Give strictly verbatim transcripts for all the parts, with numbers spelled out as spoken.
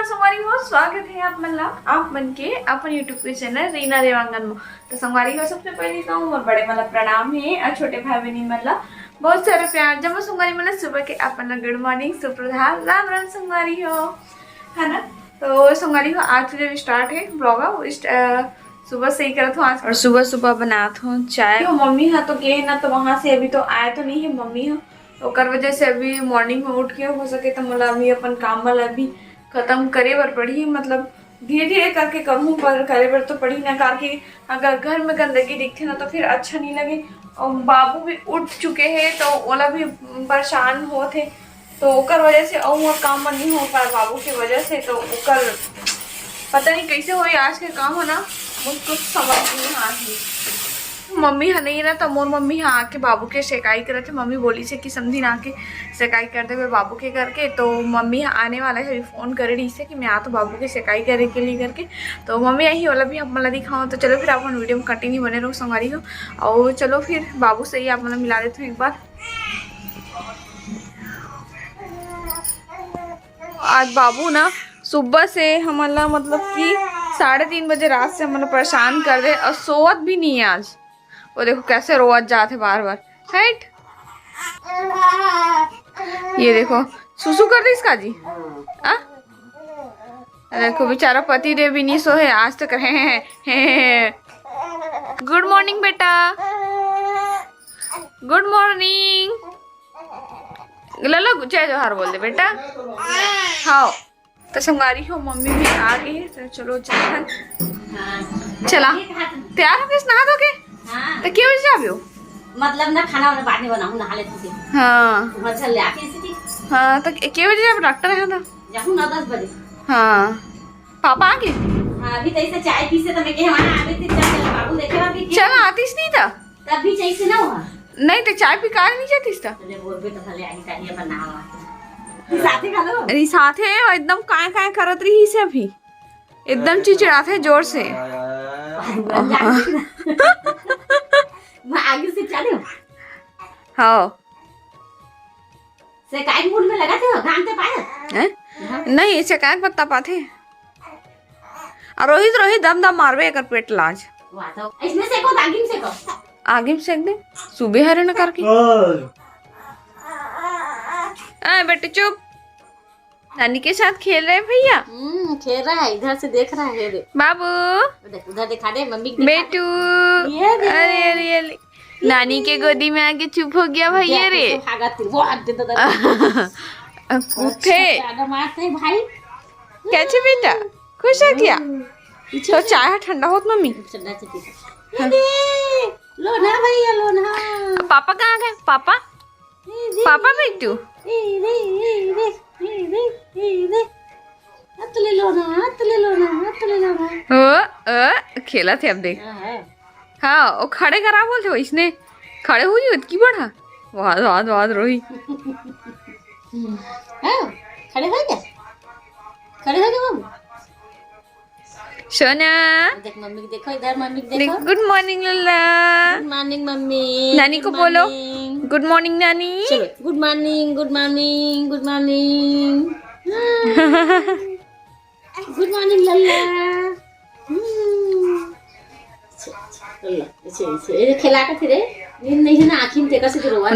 संगवारी हो, स्वागत हे आप मन ला, आप मन के अपन YouTube के चैनल रीना देवांगन म। तो संगवारी हो, सबसे पहले तो मोर बड़े मन ला प्रणाम हे अउ छोटे भाई बहिनी मन ला बहुत सारा प्यार। जम्मो संगवारी मन ला सुबह के अपन ला गुड मॉर्निंग, सुप्रभात, राम राम संगवारी हो, है ना। तो संगवारी हो, आज से जब स्टार्ट हे ब्लॉग, सुबह से ही करत हूँ आज। और सुबह सुबह बनात हूँ चाय। तो मम्मी हा तो गे हे ना, तो वहाँ से अभी तो आए तो नहीं है मम्मी हा, ओकर वजह से अभी मॉर्निंग में उठ के हो सके तो मोला अभी अपन काम वाला भी खत्म करे बर पड़ही। मतलब धीरे धीरे करके करहूँ, पर करे बर तो पड़ही ना, करके अगर घर में गंदगी दिखथे ना तो फिर अच्छा नहीं लगे। और बाबू भी उठ चुके हैं तो ओला भी परेशान होत हे, तो ओकर वजह से अउ मोर काम मन नहीं हो पाए बाबू के वजह से। तो ओकर पता नहीं कैसे होई आज के काम है ना, मुझे कुछ समझ नहीं आ रही। मम्मी ह नहीं ना, तो मोर मम्मी ह आके बाबू के सेकाई करत हे। मम्मी बोली से कि समधी ना आके सेकाई कर देबे बाबू के करके। तो मम्मी ह आने वाला है, अभी फोन करे रही से कि मैं आ तो बाबू के सेकाई करे के लिए करके। तो मम्मी यही वाला भी आप मन ला दिखाऊँ। तो चलो फिर आप मन वीडियो में कंटिन्यू बने रहो संगवारी हो। और चलो फिर बाबू से ही आप मन ला मिला देती हूँ एक बार। आज बाबू ना सुबह से हमन ला मतलब कि साढ़े तीन बजे रात से हमन ला परेशान कर दे और सोवत भी नहीं है आज। वो देखो कैसे रोवत जात है बार बार। हट, ये देखो सुसु कर दिस का जी। आ? देखो बेचारा पति देव भी नहीं सोहे आज तक। हे, हे, हे, हे। गुड मॉर्निंग बेटा, गुड मॉर्निंग। लला जय जोहार बोल दे बेटा। हाँ, तो संगवारी हो मम्मी भी आ गई है, तो चलो जाथन। चला, तैयार हो गइस नहा धो के? हाँ। तो के बजे जाबे हो? मतलब ना, खाना वाना बाद में बनाऊँ, नहा लेती थी। हाँ। घर चल ले आके इसी थी। हाँ, तो के के बजे जाबे? डॉक्टर है तो। जाऊँ नौ दस बजे। हाँ। पापा आ गए? हाँ, अभी तो ऐसे चाय पी से तो मैं कहे वहाँ आ गई थी, चल, चल, बाबू देखे अभी के। चल, आतीस नहीं था। तब भी चाहिए ना हुआ। नहीं तो चाय पी काहे नहीं जातीस था? अरे बोल बे तो भले आई काहे बना हुआ। साथे खा लो। अरे साथे एकदम काय काय करत रही से अभी। एकदम चिचिड़ाथे जोर से। मैं आगे से चले। हाँ। से काय मूड में लगा थे, घाम ते पाए? हैं? नहीं, से काय पत्ता पाथे? आ रोहित, रोहित, दम दम मारबे एकर पेट लाज। वाह, तो इसमें से को, आगी में से को। आगी में सेक दे, सुबह हरे न करके। आ बेटे चुप। नानी के साथ खेल रहे हैं भैया। हम्म, खेल रहा है, इधर से देख रहा है रे। बाबू। देख, उधर दिखा दे, मम्मी को दिखा दे। बेटू। ये दे। अरे, अरे, अरे। नानी के गोदी में आके चुप हो गया भैया रे। कैसे भागा तू? वो हाथ दे दो, दो। उठे। ज्यादा मारते हैं भाई। कैसे बेटा? खुश है क्या? हम्म। तो चाय है ठंडा होत मम्मी। ठंडा से पी। ये दे। लो ना भैया, लो ना। पापा कहाँ गए? पापा? ए, रे, पापा बेटू। ए, रे, ए, रे, ए, रे, ए, रे। हाथ ले लो ना, हाथ ले लो ना, हाथ ले लो ना। ओ, ओ, खेला थे अब देख। हाँ, हाँ। हाँ, वो खड़े करा बोलते हो, इसने खड़े हुई हो, इतनी बड़ा। वाद, वाद, वाद रोही। हाँ, खड़े हो गया? खड़े हो गया बाबू? सोना। देख मम्मी को देखो, इधर मम्मी को देख, देखो। गुड मॉर्निंग लल्ला। गुड मॉर्निंग मम्मी। नानी को बोलो। गुड मॉर्निंग नानी। चलो, गुड मॉर्निंग, गुड मॉर्निंग, गुड मॉर्निंग। गुड मॉर्निंग लल्ला। हम्म। लल्ला, इसे, इसे, ये खेला के फिर, नींद नहीं है ना, आँखी में देखा से रोवा।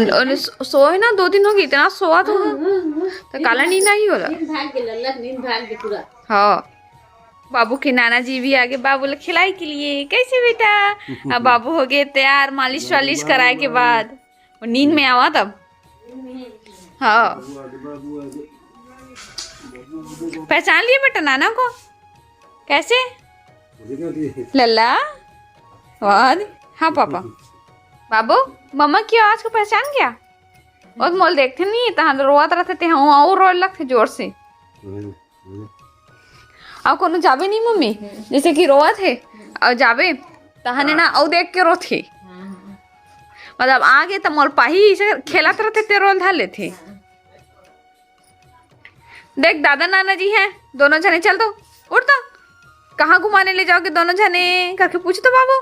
सोए ना, दो दिन हो गए, इतना सोवा तो। हाँ, हाँ, हाँ। तो काला नींद आई होला। नींद भाग गई लल्ला, नींद भाग गई पूरा। हाँ। बाबू के नाना जी भी आगे बाबू ला खिलाए के लिए। कैसे बेटा? अब बाबू हो गए तैयार मालिश वालिश कराए के बाद। वो नींद में आवा तब। हाँ। पहचान लिए बेटा नाना को? कैसे? लल्ला। वाह। हाँ पापा। बाबू, मम्मा की आवाज को पहचान गया? और मोल देखते नहीं, तहाँ रोवत रहते थे, हाँ, और रोए लगते जोर से। अउ कोनो जाबे नहीं मम्मी, जैसे कि रोवत हे अउ जाबे तहने ना अउ देख के रोथे। मतलब आगे त मोर पाही से खेलत रहते ते रोल धर लेथे। देख दादा नाना जी हैं, दोनों जने चल दो, उठ दो। कहाँ घुमाने ले जाओगे दोनों जने करके पूछ दो बाबू।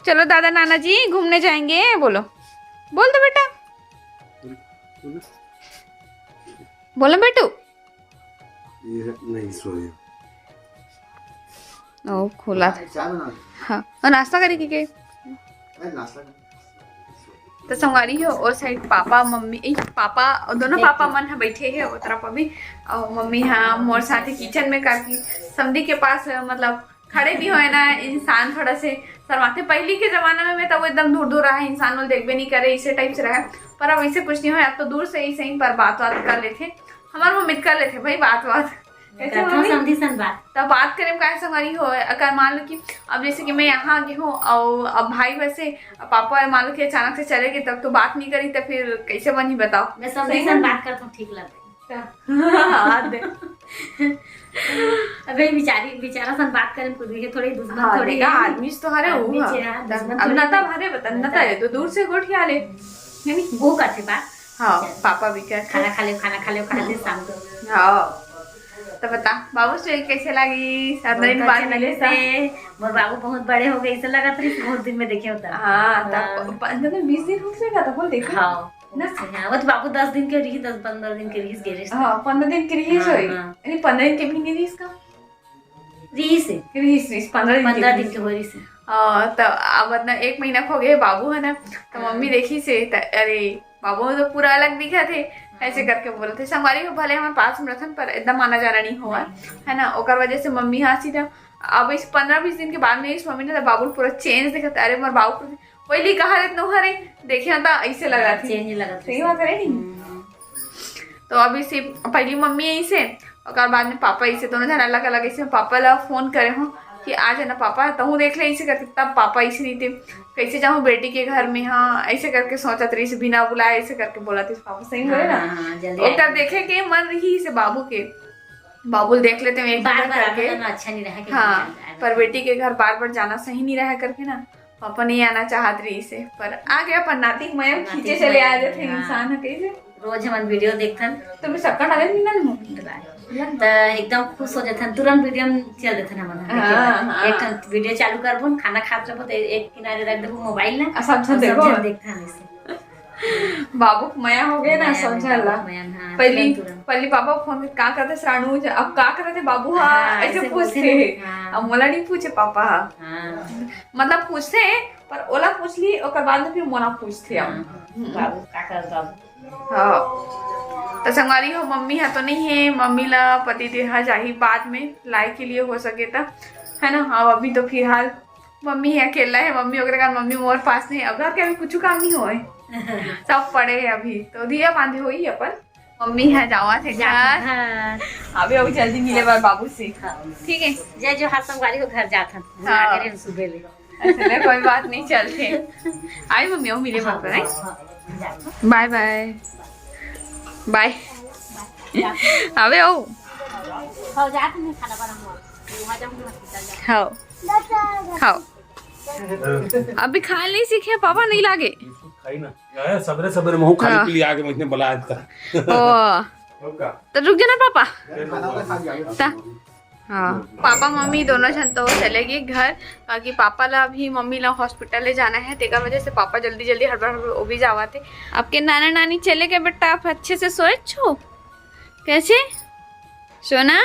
चलो दादा नाना जी घूमने जाएंगे, बोलो, बोल दो बेटा, बोलो बेटू। ये नहीं सोए। ओ, खुला था। चाय बना। हाँ, और नाश्ता करे के, के? अरे, नाश्ता कर। तो संगवारी हो, ओ साइड पापा, मम्मी, ए, पापा, दोनों पापा मन ह बैठे हे ओ तरफ अभी, और मम्मी ह मोर साथे किचन में, काकि समधी के पास, मतलब, खड़े भी होए ना इंसान थोड़ा से शर्माथे। पहली के जमाना में, में तो वो एकदम दूर दूर रहा, इंसान वो देखबे नहीं करे, इसे टाइप से रहा। पर अब ऐसे कुछ नहीं होए, अब तो दूर से ही सही, पर बात बात कर लेथे। हमार मम्मी कर लेथे भाई बात बात। कैसे कथों मम्मी? समधी सन बात। तब बात करे में काहे संगवारी हो, अगर मान लो कि अब जैसे कि मैं यहाँ आ गई हूँ और अब भाई वैसे, अब पापा मान लो कि अचानक से चले गए, तब तो बात नहीं करी, तो फिर कैसे बनी बताओ? मैं समधी सही सन में? बात करता हूँ, ठीक लगता है। हाँ, दे। अबे बेचारी, बेचारा सन बात करे में कुछ भी है, थोड़ी दुश्मन हाँ, थोड़ी देखा, है। आदमी से तो हरे आदमी हुआ। से, हाँ, दुश्मन अब थोड़ी ना तब है। हरे बता, ना ना तब। तब है, तो दूर से गोठिया ले। है नी? वो करते बात। हाँ, चल। पापा भी कहते। खाना खा ले, खाना खा ले, खा ले शाम को। हाँ। तो बता, बाबू से कैसे लगी? सात दिन बहुत बाद अच्छे मिले लगे थे। मोर बाबू बहुत बड़े हो गए, ऐसे लगा था बहुत दिन में देखे होता। हाँ, तब हाँ। प-, प-, मतलब बीस दिन हो गया था, बोल देखा। हाँ। ना? हाँ, वो तो बाबू दस दिन के रही, दस पन्द्रह दिन के रही, गे रही। हाँ, पन्द्रह दिन के रही हाँ, सोई। हाँ। नहीं, पन्द्रह दिन के भी नहीं रही इसका। रही से। रही से, पन्द्रह दिन के पन्द्रह रही दिन से। के हो रही से। हाँ, तो अब मतलब एक महीना हो गए बाबू है ना, तो हाँ। मम्मी देखी से, त-, अरे, बाबू तो पूरा अलग दिखा थे, ऐसे हाँ। करके बोलते। संगवारी हो, भले हमारे पास में रखन, पर एकदम आना जाना नहीं हुआ, नहीं। है ना? ओकर वजह से मम्मी हाँ सीधा, अब इस पन्द्रह बीस दिन के बाद में इस मम्मी ने तो बाबू पूरा चेंज दिखा था। अरे, मोर बाबू पूरा पहिली कहा रहत नोहरे, देखे ना, त ऐसे लगा हाँ, थी। चेंज लगत सही रहिस। बात है नी? हम्म। तो अभी से पहिली मम्मी ऐसे, ओकर बाद में पापा ऐसे, दोनों जन अलग अलग ऐसे। पापा ला फोन करे हूँ कि आ जाना पापा, तहूँ देख ले, ऐसे करके। तब पापा ऐसे नहीं थे, कैसे जाऊँ बेटी के घर में, हाँ, ऐसे करके सोचत रही, बिना बुलाए ऐसे करके बोला थे पापा। सही बोले ना? हाँ, हाँ, जल्दी ओकर आए। देखे के मन रही से बाबू के, बाबू देख लेते हैं एक बार बार बार करके। आना अच्छा नहीं रहा कि हाँ, बार बार। पर बेटी के घर बार बार जाना सही नहीं रहा करके ना, पापा नहीं आना चाहत रही से, पर आ गया अपन नाती के मया में नाती खींचे के चले मया आ में, जाते हैं हाँ। इंसान है कैसे। रोज हमन वीडियो देखथन। तो भी सबका डाले नहीं ना मुंह। तो एकदम खुश हो जाथन, तुरंत वीडियो में चल देथन हमन। हाँ, हाँ। एक ठन वीडियो चालू करबो, खाना खात रहबो तो एक किनारे रख देबो मोबाइल ला। आ, सब झन और सब देखो। झन देखथन ऐसे। बाबू के मया हो गए ना, मया में, समझा ला। बाबू के मया में, हाँ, पहली, तुरंत, तुरंत। पहली पापा फोन करके का करते, "श्राणू, अब का करते बाबू?" हाँ, हाँ, ऐसे ऐसे बोलते पूछते हैं। हैं। हाँ। अब मोला नहीं पूछे पापा। हाँ। मतलब पूछते हैं, पर ओला पूछ ली, ओकर बाद में फिर मोला पूछते हैं। हाँ, हम्म। बाबू का करत बाबू? हाँ। तो संगवारी हो, मम्मी हा तो नहीं है, मम्मी ला पति देहा जाही बाद में, लाए के लिए हो सके त, है ना? हाँ, अभी तो फिलहाल मम्मी है, अकेला है मम्मी, ओकरे कारण मम्मी मोर पास नहीं। अब घर के अभी कुछ काम नहीं होए, सब पड़े है अभी, तो दिया बांधे होई अपन। मम्मी है जावा थे जात घर। घर। अभी, अभी जल्दी मिले बर बाबू से। हाँ। ठीक है। जय जोहार संगवारी हो, घर जात हन। हाँ। आ गए हम सुबह ले। अच्छा, ले, कोई बात नहीं, चलते। आई मम्मी, वो मिले हाँ, बर, हाँ, हैं? हाँ, जात हन। बाय बाय। बाय। अबे ओ। हाँ, जात हन, खाना बना हुआ। वहाँ जाऊँगी hospital जाऊँगी। हाँ। खाओ। अभी खाए नहीं सीखे, पापा नहीं लागे। बिस्कुट खाई ना। यार, सबरे सबरे महू खाली हाँ। पीली आके मुझने बुलाया था। ओ। तो रुक जाना पापा। ता, हाँ, पापा मम्मी दोनों झन तो चले गए घर, क्योंकि पापा ला अभी मम्मी ला hospital ले जाना है, तेकर वजह से पापा जल्दी जल्दी हड़बड़ हड़बड़ वो भी जावा थे। आपके नाना नानी चले गए बेटा, आप अच्छे से सोए छो? कैसे? सोना?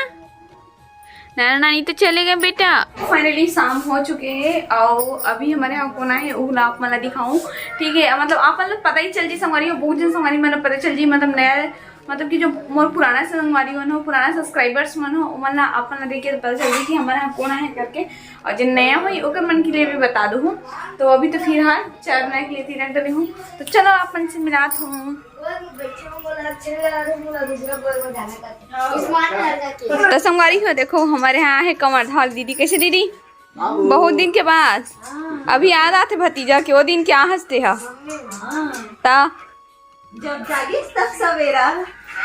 नाना नानी तो चले गए बेटा। Finally शाम हो चुके हैं और अभी हमारे यहाँ कोन आए, उ ला आप मन ला दिखाऊं, ठीक है? मतलब आप मन ला पता ही चल जी संगवारी हो, बहुत जन संगवारी मन ला पता चल जी, मतलब नया, मतलब कि जो मोर पुराना संगवारी मन हो, पुराना subscribers मन हो, ओमन ला आप मन ला देख के पता चल जी कि हमारे यहाँ कोन आए करके। और जो नया होई ओकर मन के लिए भी बता दूँ। तो अभी तो फिलहाल चाय बनाए के लिए तीरक डले हूँ, तो चलो आप मन से मिलात हूँ। तो संगवारी हो, देखो हमारे यहाँ है कमर धाल दीदी। कैसे दीदी? बहुत दिन के बाद। अभी याद आते भतीजा के, वो दिन क्या हंसते हा। ता जब जागिस तब सवेरा।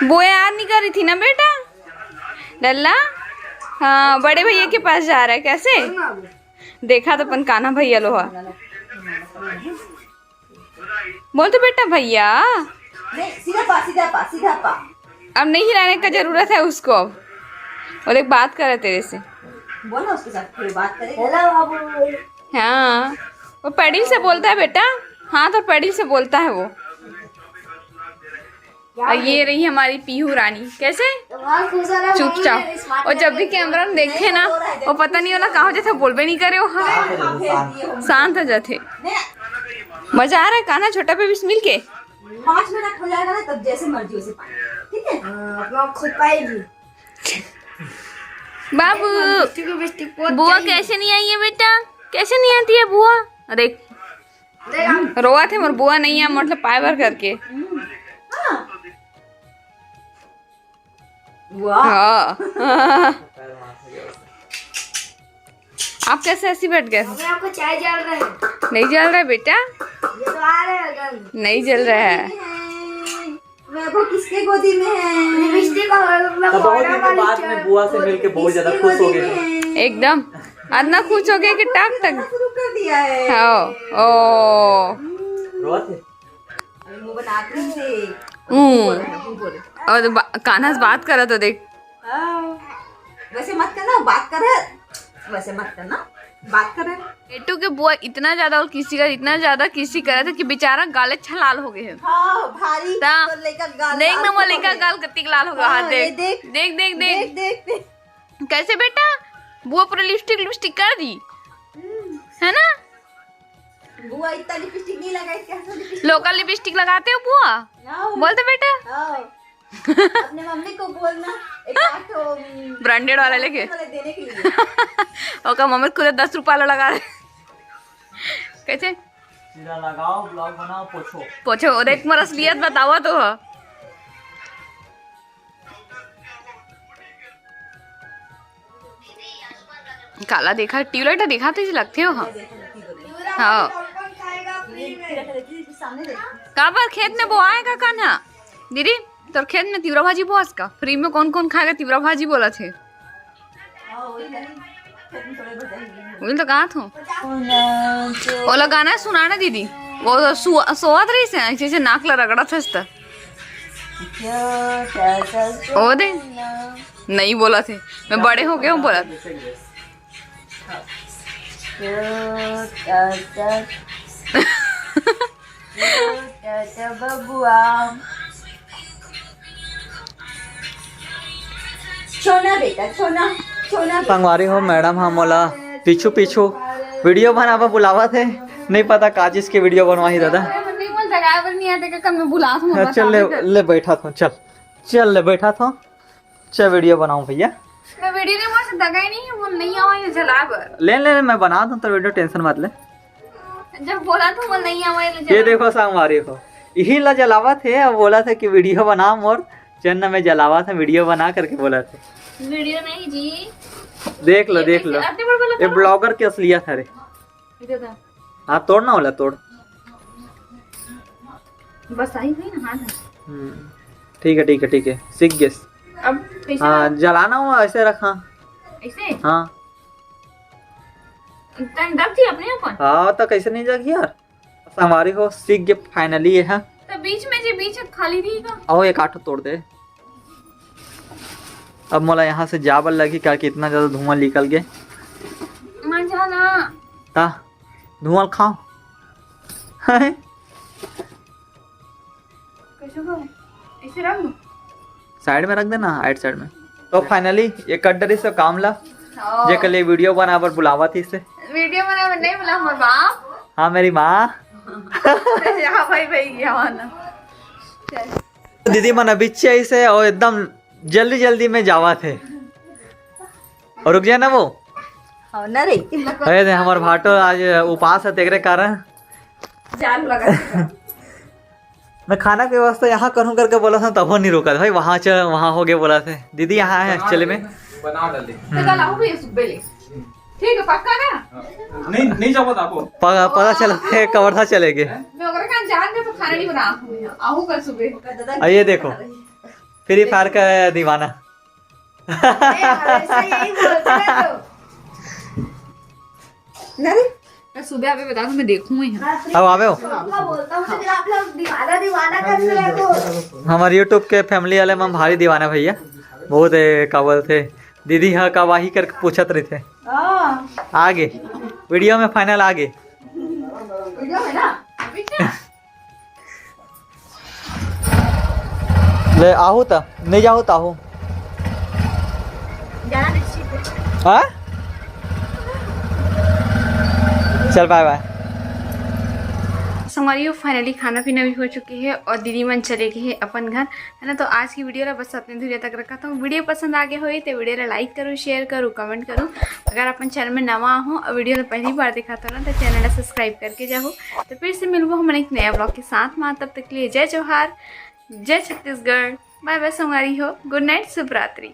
वो याद नहीं कर रही थी ना बेटा? डल्ला? हाँ, बड़े भैया के पास जा रहा है। कैसे? देखा तो अपन कान्हा भैया लोहा। बोल तो बेटा भैया। नहीं, सीधा पा, सीधा पा, सीधा पा। अब नहीं हिलाने का जरूरत है उसको। अब वो देख बात कर रहे तेरे से। बोल ना उसके साथ, फिर बात करेगा। हेलो बाबू। हाँ, वो पैडिल से बोलता है बेटा, हाथ और पैडिल से बोलता है वो। और ये रही हमारी पीहू रानी। कैसे? चुपचाप। और जब भी कैमरा में देखे ना, वो पता नहीं होला का हो जाथे, बोलबे नहीं करे वो। हाँ, शांत हो जाथे। मजा आ रहा है कान्हा छोटा बेबी से मिलके। पाँच मिनट हो जाएगा ना, तब जैसे मर्जी वैसे पाएगी, ठीक है? हाँ, अपना खुद पाएगी। बाबू, लिपस्टिक, लिपस्टिक बहुत बुआ चाहिए। कैसे नहीं आई है बेटा? कैसे नहीं आती है बुआ? देख, देख। रोवत हे मोर बुआ नहीं है, मतलब पाए बर करके। हाँ। वाह। हाँ। आप कैसे ऐसी बैठ गए? मम्मी, आपको चाय जल रहा है। नहीं जल रहा है बेटा। ये तो आ रहा है गंध। नहीं जल रहा है। वैभव किसके गोदी में है? लिपस्टिक और अपना तो बहुत दिन के बाद में बुआ से मिलके बहुत ज्यादा खुश हो गए। एकदम। इतना खुश हो गए कि टाक तक। शुरू कर दिया है। हाँ। ओ। रोवत हे? अरे मुंह बनाते हैं। हम्म। बोल, बोल। और बा-, कान्हा से बात करा तो देख। हाँ। वैसे मत करना, बात करे। वैसे मत करना, बात करे। बेटू के बुआ इतना ज्यादा और किसी का, इतना ज्यादा किसी करा था कि बेचारा गाले छलाल हो गए हैं। हाँ, भारी। ता-, तो लेकर गाल देख ना, वो लेकर गाल कतिक लाल हो गया। हाँ, देख, देख, देख, देख, देख। कैसे बेटा, बुआ पूरा लिपस्टिक, लिपस्टिक कर दी, है ना? बुआ इतना लिपस्टिक नहीं लगाई, कैसा लिपस्टिक? लोकल लिपस्टिक लगाते हो बुआ? बोल तो बेटा। हाँ। अपने मम्मी को बोलना, एक आध ठो, उम, ब्रांडेड वाला लेके। वाला देने के लिए। ओका मम्मी खुद दस रुपया वाला लगा दे। कैसे? सीधा लगाओ, ब्लॉग बनाओ, पोछो। पोछो, देख मरस लियत बतावा तो ह। काला देखा, ट्यूबलाइट देखा तो लगथे हो। हाँ। काबर खेत में बोआए का कान्हा? दीदी, तोर खेत में तिवरा भाजी बोआस का? फ्री में कौन कौन खाएगा तिवरा भाजी बोला थे। वही तो कहा था। ओला गाना सुना ना दीदी। वो सु-, सोवत रही से, ऐसे, ऐसे नाक ला रगड़ा था। ओ दे। नहीं बोला थे, मैं बड़े हो गए हूँ बोला थे। छोटा सा बबुआ। छोना बेटा, छोना, छोना बेटा। संगवारी हो, मैडम ह मोला पीछू पीछू वीडियो बनावा बुलावत हे। नहीं पता का चीज के वीडियो बनवाही दादा। नहीं, मोला जगाए बर नहीं आते, का मैं बुलात हूँ, हाँ, बस चल ले, आवे कर। ले बैठा था, चल, चल ले बैठा था। अच्छा वीडियो बनाऊं भैया। मैं वीडियो नहीं बना सकता, गए नहीं, वो नहीं आवा ये जला बर। ले, ले, ले, मैं बना दूं तो वीडियो, टेंशन मत ले। जब बोला तो वो नहीं आवा ये ये जला। देखो संगवारी हो, यही ला जलावत हे, अब बोला था कि वीडियो बना मोर चैनल में जलावत हे, वीडियो बना करके बोला था। वीडियो नहीं जी। देख लो, ये देख लो। कैसे, अतने बड़ बोला ये था? ब्लॉगर के असलियत हरे। इधर था। हाँ, तोड़ ना वाला, तोड़। बस आई हुई ना, हाँ, हाँ। हम्म, ठीक है, ठीक है, ठीक है, सीख गए। अब कैसे हाँ, करूँ? जलाना हुआ, ऐसे रखा। ऐसे? हाँ। तन दब जी अपने ऊपर? हाँ, तो कैसे नहीं जगी यार? संगवारी हो, सीख गए finally ये है। तो बीच में जे बीच खाली रहेगा। आओ, एक आठ तोड़ दे। अब मोला यहाँ से जाबर लगी, क्या कि इतना ज्यादा धुआं निकल गए। मजा ना। ता, धुआं खाओ। कैसे खाओ? ऐसे रख दो। साइड में रख देना, राइट साइड में। तो finally ये कट डरी से काम ला, हाँ। जेकर लिए वीडियो बनाबर बुलावा थी से। वीडियो बनाबर नहीं बुला, हमार बाप। हाँ, मेरी माँ। हाँ भाई, भाई, ये वाला। दीदी मन अभी से और एकदम जल्दी जल्दी में जावा थे। और रुक जाए ना वो। हाँ, ना रे। अरे दे, हमार भाटो आज उपास है, तेरे कारण। जान लगा। मैं खाना के व्यवस्था यहाँ करूँ करके बोला था, तब नहीं रुका था भाई। वहाँ चल, वहाँ हो गए बोला थे। दीदी यहाँ है बना actually डाले में। ना, बना डाले। तो कल आओ भैया सुबह ले। ठीक है, पक्का ना? नहीं, नहीं जावा था आपको। पता, पता चला है, कवर्धा चले गए। मैं अगर कहाँ जान दे तो खाना नहीं बना। आहू कल सुबह। आ, ये देखो, फ्री फायर का दीवाना। अरे, हमेशा यही बोलते रहते हो। नहीं, मैं सुबह अभी बता दूं, मैं देखूं ही। अब आवे हो? बोलता हूँ, फिर आप लोग दीवाना, दीवाना करते रहते हो। हमारे YouTube के फैमिली वाले में भारी दीवाना भैया, बहुत, ए, का बोलते, दीदी हाँ का वाही करके पूछत रही थे। हाँ। आगे वीडियो में फाइनल आगे। वीडियो में ना? अभी क्या? ले आहू त, नहीं जाहू त आहू। हाँ? चल, बाय बाय। संगवारी हो, finally खाना पीना भी हो चुके हे और दीदी मन चले गए हे अपन घर, है ना। तो आज की video ला बस अतने दूरिया तक रखत हूँ। Video पसंद आ गया होही तो video ला like करो, share करो, comment करो। अगर अपन channel में नवा हो और video ला पहली बार देखत हो ना, तो channel ला subscribe करके जाहू। तो फिर से मिलबो हमन एक नया vlog के साथ में। तब तक के लिए जय जोहार, जय छत्तीसगढ़, bye bye संगवारी हो, good night, शुभ रात्रि।